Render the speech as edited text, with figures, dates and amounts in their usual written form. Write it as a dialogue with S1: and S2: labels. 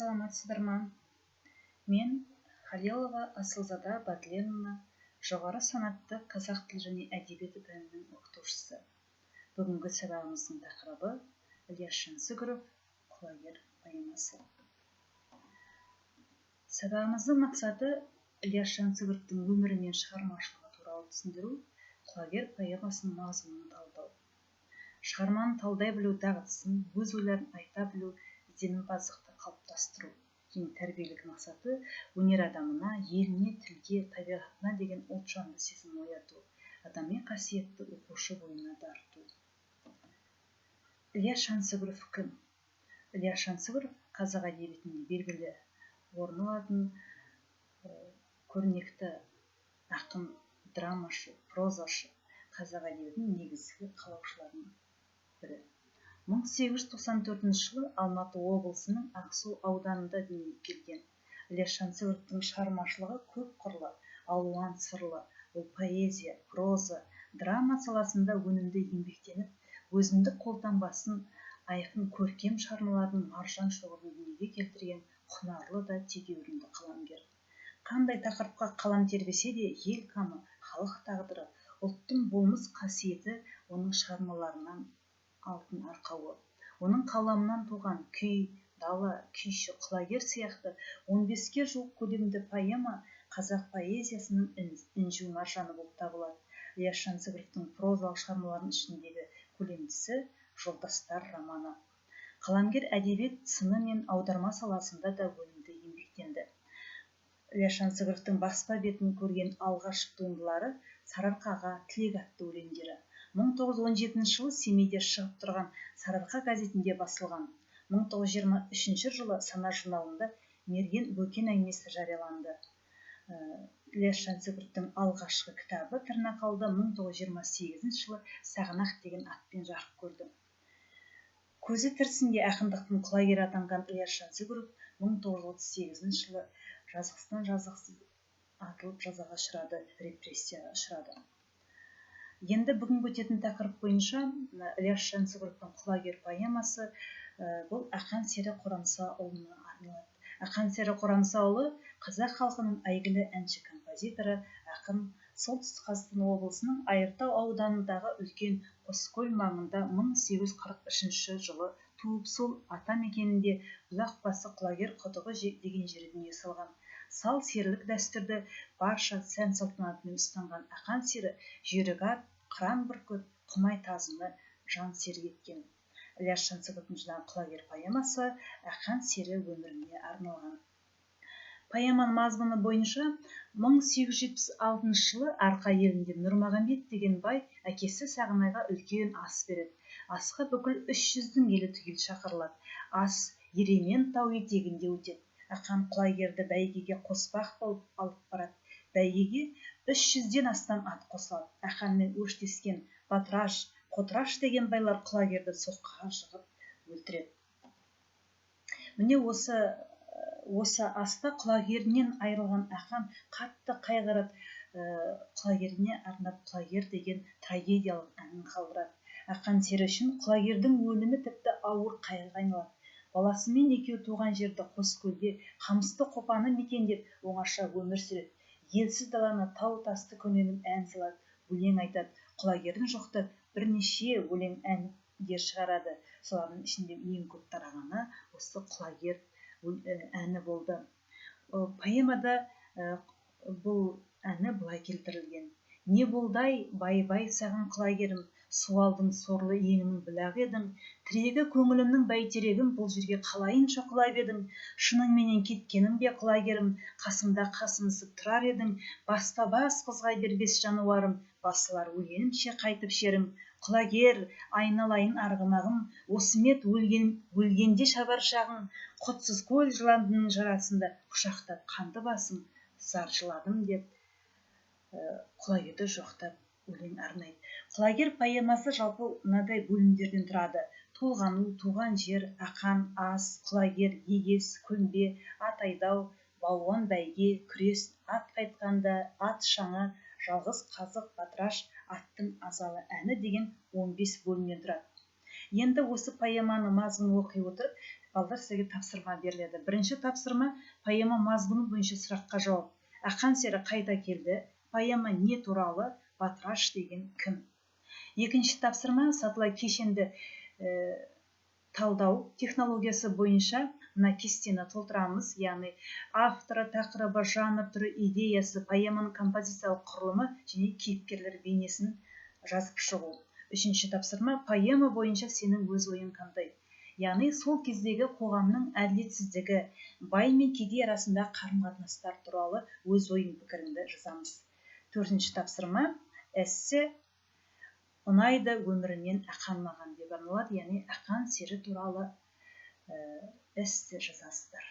S1: Саламатсыздар ма? Мен Халилова Асылзада Бадленовна, жоғары санатты қазақ тілі және әдебиеті пәнінің оқытушысы. Бүгінгі сабағымыздың тақырыбы Ілияс Жансүгіров «Құлагер» поэмасы. Сабағымыздың мақсаты: Ілияс Жансүгіровтің өмірі мен шығармашылығы туралы түсіндіру, «Құлагер» поэмасының мазмұнын талдау, шығарманы талдай білу дағдысын, өз ойларын айта білу, ізденімпаздықты қалыптастыру. Және тәрбиелік мақсаты: өнер адамына, еліне, тілге, табиғатына деген ұлтжанды сезім ояту, адами қасиетті оқушы бойына дарыту. Ілияс Жансүгіров кім? Ілияс Жансүгіров қазақ әдебиетінде белгілі орын алатын көрнекті ақын, драмашы, прозашы, қазақ әдебиетінің негізгі қалаушыларының бірі. 1894 жылы Алматы облысының Ақсу ауданында дүниеге келген. Ілияс Жансүгіровтің шығармашылығы көп қырлы, алуан сырлы. Ол поэзия, проза, драма саласында өнімді еңбектеніп, өзіндік қолтаңбасын, айқын көркем шығармалардың маржан шоғырын дүниеге келтірген құнарлы да тегеурінді қаламгер. Қандай тақырыпқа қалам тербесе де, ел қамы, халық тағдыры, ұлттың болмыс қасиеті оның шығармаларынан алтын арқауы. Оның қаламынан туған «Күй», «Дала», «Күйші», «Құлагер» сияқты 15-ке жуық көлемді поэма қазақ поэзиясының інжу маржаны болып табылады. Ілияс Жансүгіровтің прозалық шығармаларының ішіндегі көлемдісі — «Жолдастар» романы. Қаламгер әдебиет сыны мен аударма саласында да өнімді еңбектенді. Ілияс Жансүгіровтің баспа бетін көрген алғашқы туындылары — «Сарыарқаға тілек» атты өлеңдері 1917 жылы Семейде шығып тұрған «Сарыарқа» газетінде басылған. 1923 жылы «Сана» журналында «Мерген Бөкен әңгімесі» жарияланды. Ілияс Жансүгіровтің алғашқы кітабы «Тырнақалды» 1928 жылы «Сағанақ» деген атпен жарық көрді. Көзі тірісінде ақындықтың құлагері атанған Ілияс Жансүгіров 1938 жылы жазықсыздан жазықсыз атылып, жазаға ұшырады, репрессияға ұшырады. Енді бүгінгі өтетін тақырып бойынша Ілияс Жансүгіровтің «Құлагер» поэмасы, бұл Ақан сері Қорамсаұлына арналады. Ақан сері Қорамсаұлы — қазақ халқының әйгілі әнші, композиторы, ақын. Солтүстік Қазақстан облысының Айыртау ауданындағы Үлкен Қоскөл маңында 1843 жылы туып, сол ата мекенінде бұлақ басы Құлагер құдығы деген жерде дүние салған. Сал серілік дәстүрді барша сән салтанатымен ұстанған Ақан сері жүйрік ат, қыран бүркіт, құмай тазыны жан серік еткен. Ілияс Жансүгіровтің жаңағы «Құлагер» поэмасы Ақан сері өміріне арналған. Поэманың мазмұны бойынша, 1876 жылы Арқа елінде Нұрмағамбет деген бай әкесі Сағынайға үлкен ас береді. Асқа бүкіл 300-дің елі түгел шақырылады. Ас Еремен тау етегінде өтеді. Ақан Құлагерді бәйгеге қоспақ болып алып барады. Бәйгеге 300-ден астам ат қосылады. Ақанмен өштескен Батыраш, Қотыраш деген байлар Құлагерді соққыға жығып өлтіреді. Міне, осы аста Құлагерінен айырылған Ақан қатты қайғырып, Құлагеріне арнап «Құлагер» деген трагедиялық әнін қалдырады. Ақан сері үшін Құлагердің өлімі тіпті ауыр қайғыға айналады. Баласымен екеуі туған жерді, Қоскөлде, қамысты қопаны мекендеп, оңаша өмір сүреді. Елсіз даланы, тау тасты көненіп ән салады, өлең айтады. Құлагерін жоқтап бірнеше өлең, әндер шығарады. Солардың ішінде ең көп тарағаны осы «Құлагер» әні болды. Поэмада бұл әні былай келтірілген: «Не болды-ай, бай-бай, саған, Құлагерім? Суалдың сорлы еңінің бұлағы едің, тірегі көңілімнің, бәйтерегім, бұл жерге қалайынша құлап едің? Шыныңменен кеткенің бе, Құлагерім? Қасымда қасынысып тұрар едің. Баспа бас қызғай бермес жануарым, басылар өлгенімше қайтып шерің. Құлагер, айналайын арғымағым, осымет өлген, өлгенде шабар шағың? Құтсыз көл жыландының жарасында құшақтап қанды басың зар жыладым», — деп Құлагерді жоқтап өлең арнайды. «Құлагер» поэмасы жалпы мынадай бөлімдерден тұрады: толғану, туған жер, Ақан, ас, Құлагер, егес, көмбе, ат айдау, балуан бәйге, күрес, ат қайтқанда, ат шаңы, жалғыз қазық, Батыраш, аттың азалы әні деген 15 бөлімнен тұрады. Енді осы поэманы мазмұнын оқи отырып Балалар, сізге тапсырма беріледі. Бірінші тапсырма: поэма мазмұны бойынша сұраққа жауап. Ақан сері қайда келді? Поэма не туралы? Батыраш деген кім? Екінші тапсырма: сатылы кешенді талдау технологиясы бойынша мына кестені толтырамыз, яғни авторы, тақырыбы, жанр түрі, идеясы, поэманың композициялық құрылымы және кейіпкерлер бейнесін жазып шығу. Үшінші тапсырма: поэма бойынша сенің өз ойың қандай? Яғни сол кездегі қоғамның әділетсіздігі, бай мен кедей арасындағы қарым қатынастар туралы өз ойың, пікіріңді жазамыз. Төртінші тапсырма: эссе «Ұнайды өмірімнен Ақан маған» деп арналады, яғни Ақан сері туралы эссе жазасыздар.